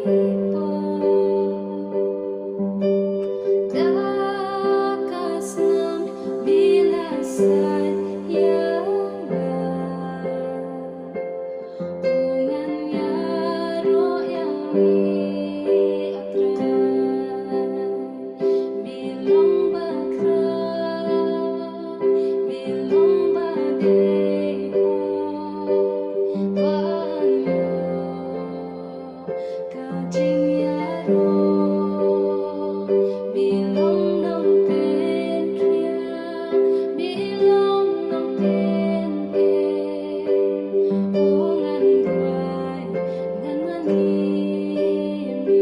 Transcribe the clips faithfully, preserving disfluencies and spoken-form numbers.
Da ka snam mi la sait ïa nga, u ngan ïaroh ïa mi, A Trai. Mi long ba khraw, mi long ba dei hok, ban ïoh ka jingïaroh. Mi long nongpynkhia, mi long nongpyneh, u ngan duwai, ngan mane ïa mi.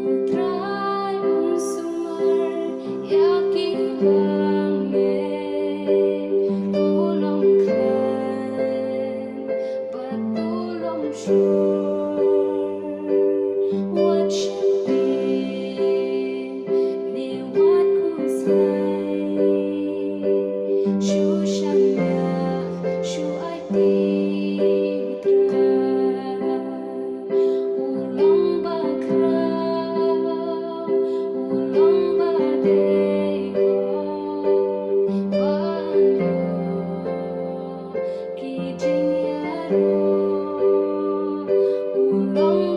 U Trai un sumar ïa ki bangeit, u long khlaiñ bad u long shor. Wat sheptieng ne wat khuslai, shu shaniah, shu aiti, U Trai. U long ba khraw, u long ba dei hok, ban ïoh ki jingïaroh. U long